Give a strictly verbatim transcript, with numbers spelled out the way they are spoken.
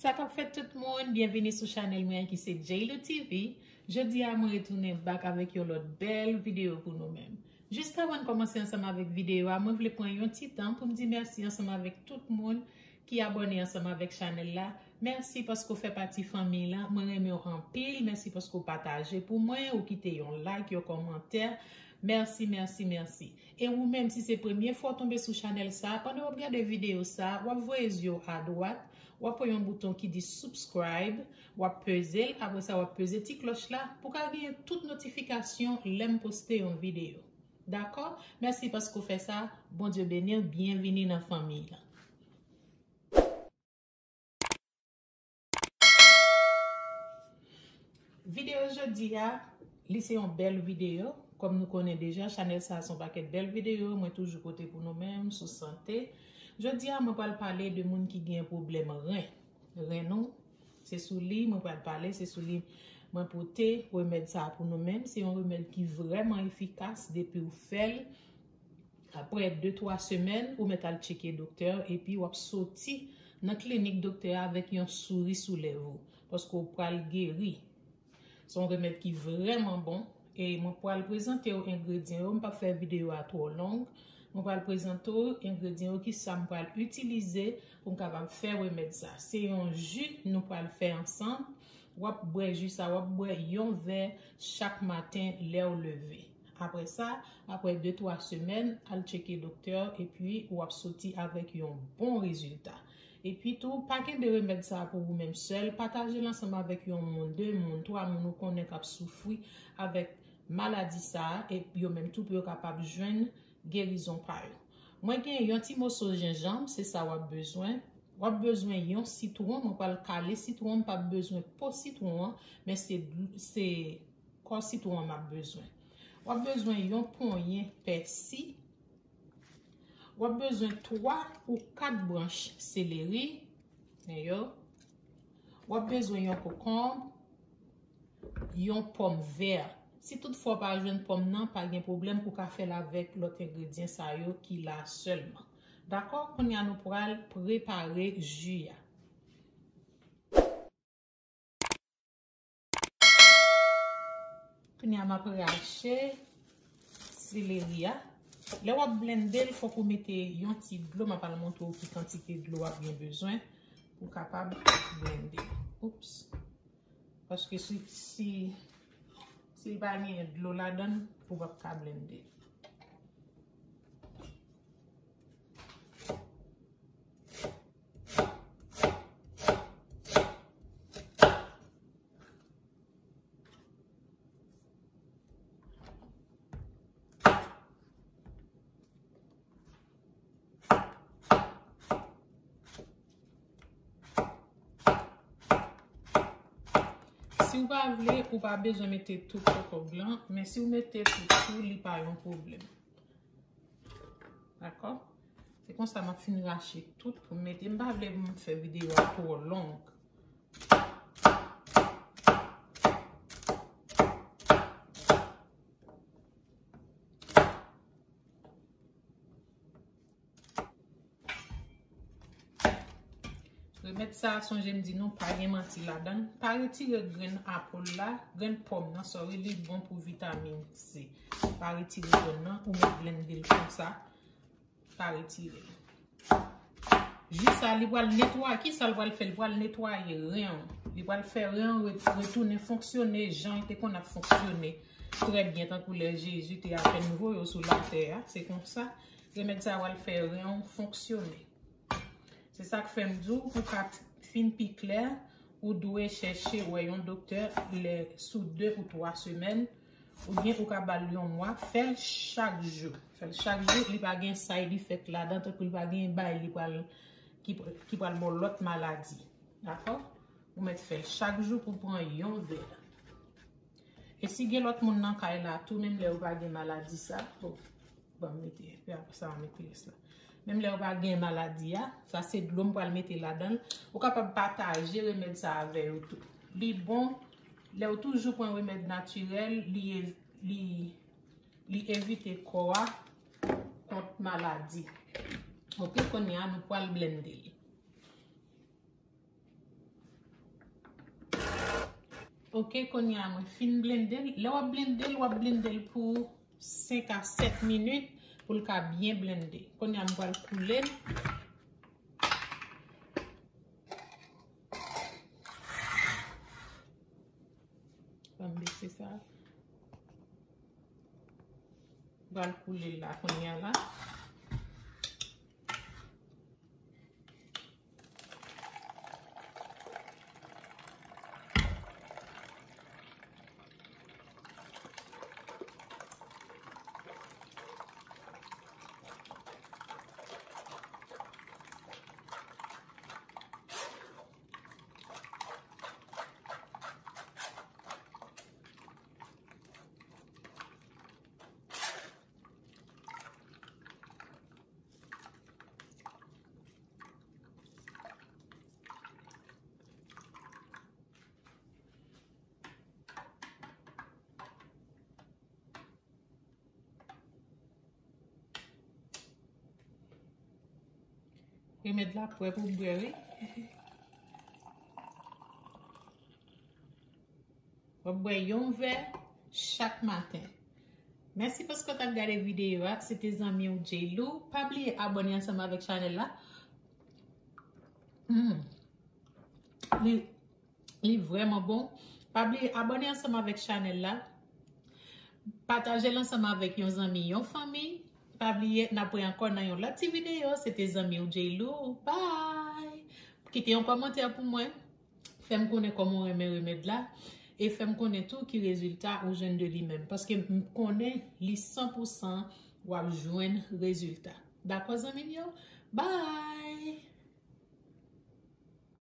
Sa k ap fèt tout moun, byenvini sou chanèl mwen ki se Jaylo T V. Jodi a mwen retounen back avèk yon lòt bèl videyo pou nou menm. Jis avan n kòmanse ansanm avèk videyo a, mwen vle pran yon ti tan pou m di mèsi ansanm avèk tout moun ki abòne ansanm avèk chanèl la. Mèsi paske w fè pati fanmi la. Mwen renmen w anpil. Mèsi paske w pataje pou mwen, ou kite yon like, yon kòmantè. Mèsi, mèsi, mèsi. E ou menm, si se premye fwa w tonbe sou chanèl sa, pandan w ap gade videyo sa, w ap voye zye w adwat, w ap wè yon bouton ki di subscribe, w ap peze l, apre sa w ap peze ti klòch la pou w ka genyen tout notifikasyon lè m poste yon videyo. Dakò? Mèsi paske w fè sa. Bondye beni w. Byenvini nan fanmi la. Videyo jodi a, li se yon bèl videyo. Kòm nou konnen deja, chanèl sa a se yon pakèt bèl videyo mwen toujou pote pou nou menm sou sante. Jodi a, mwen pral pale de moun ki gen pwoblèm ren. Ren nou, se sou li mwen pral pale, se sou li mwen pote remèd sa a pou nou menm. Se yon remèd ki vrèman efikas depi w fè l. Apre de, twa semèn, ou mèt al tcheke doktè, epi w ap soti nan klinik doktè a avèk yon souri sou lèv ou, paske w pral geri. Se yon remèd ki vrèman bon, e mwen pral prezante w engredyan yo. M p ap fè videyo a twò long. Mwen pral prezante w engredyan yo, ki sa m pral itilize pou m kapab fè remèd sa. Se yon ji nou pral fè ansanm. W ap bwè ji sa, w ap bwè yon vè chak maten lè w leve. Apre sa, apre de, twa semèn, al tcheke doktè, epi w ap soti avèk yon bon rezilta. Epi tou, pa kenbe remèd sa a pou ou menm sèl, pataje l ansanm avèk yon moun, de moun, twa moun ou konnen k ap soufri avèk maladi sa a, e yo menm tou pou yo kapab jwenn gerizon pa yo. Mwen gen yon ti moso jenjanm, se sa w ap bezwen. W ap bezwen yon sitwon, mwen pral kale sitwon, m p ap bezwen po sitwon an, men se, se kò sitwon an m ap bezwen. W ap bezwen yon ponyen pèsi. W ap bezwen twa ou kat branch seleri. Men yo. W ap bezwen yon kokonb, yon pòm vè. Si toutfwa w pa jwenn pòm nan, pa gen pwoblèm, ou ka fè l avèk lòt engredyan sa yo ki la sèlman. Dakò? Kounye a, nou pral prepare ji a. Kounye a, m ap rache seleri a. Lè w ap blende l, fòk ou mete yon ti dlo. M ap al montre w ki kantite dlo w ap gen bezwen pou w kapab blende. Oups. Paske si, si, si l pa gen dlo ladan l, ou p ap ka blende. Si w pa vle, ou pa bezwen mete tout kokonb lan, men si w mete tout tou, li pa yon pwoblèm. Dakò? Se konsa m ap fin rache tout pou m mete. M pa vle pou m fè videyo a twò long. Remèd sa a, sonje m di nou, pa gen manti ladan l. Pa retire grenn apòl la, grenn pòm nan, sorry, li bon pou vitamin C. Pa retire grenn nan, ou mèt blende l konsa. Pa retire l. Ji sa, li pral netwaye. Kisa l pral fè? Li pral netwaye ren w. Li pral fè ren w re-, retounen fonksyone jan l te konn ap fonksyone trè byen, tankou lè Jezi te apèn voye w sou latè a. Se konsa, remèd sa a pral fè ren w fonksyone. Se sa k fè m di w, pou w ka fin pi klè, ou dwe chèche wè yon doktè lè sou de ou twa semèn, oubyen ou ka ba l yon mwa, fè l chak jou. Fè l chak jou, li pa gen side effect ladan, tankou li pa gen bagay li pral, ki, ki pral ba w lòt maladi. Dakò? Ou mèt fè l chak jou pou pran yon vè. E si gen lòt moun nan kay la tou, menm lè yo pa gen maladi sa, oh, ban m mete, epi apre sa, m mete rès la. Menm lè yo pa gen maladi a, sa se dlo m pral mete ladan l. Ou kapab pataje remèd sa avè yo tou. Li bon, lè w toujou pran remèd natirèl, li ev-, li, li evite kò a kont maladi. Oke, kounye a, nou pral blende l. Ok, kounye a mwen fin blende l. Lè w ap blende l, w ap blende l pou senk a sèt minit pou l ka byen blende. Kounye a m pral koule l. Ban m bese sa. M pral koule l la kounye a la. Remèd la prè pou bwè, wi. W ap bwè yon vè chak maten. Mèsi paske w t ap gade videyo a. Se te zanmi w J Lou. Pa bliye abòne ansanm avèk chanèl la. Hmm. Li, li vrèman bon. Pa bliye abòne ansanm avèk chanèl la. Pataje l ansanm avèk yon zanmi, yon fanmi. Pa bliye, n ap wè ankò nan yon lòt ti videyo. Se te zanmi w J Lou. Bye! Kite yon kòmantè pou mwen. Fè m konnen kòman w renmen remèd la. E fè m konnen tou ki rezilta ou jwenn de li menm. Paske m konnen li san pou san w ap jwenn rezilta. Dakò, zanmi m yo? Bye!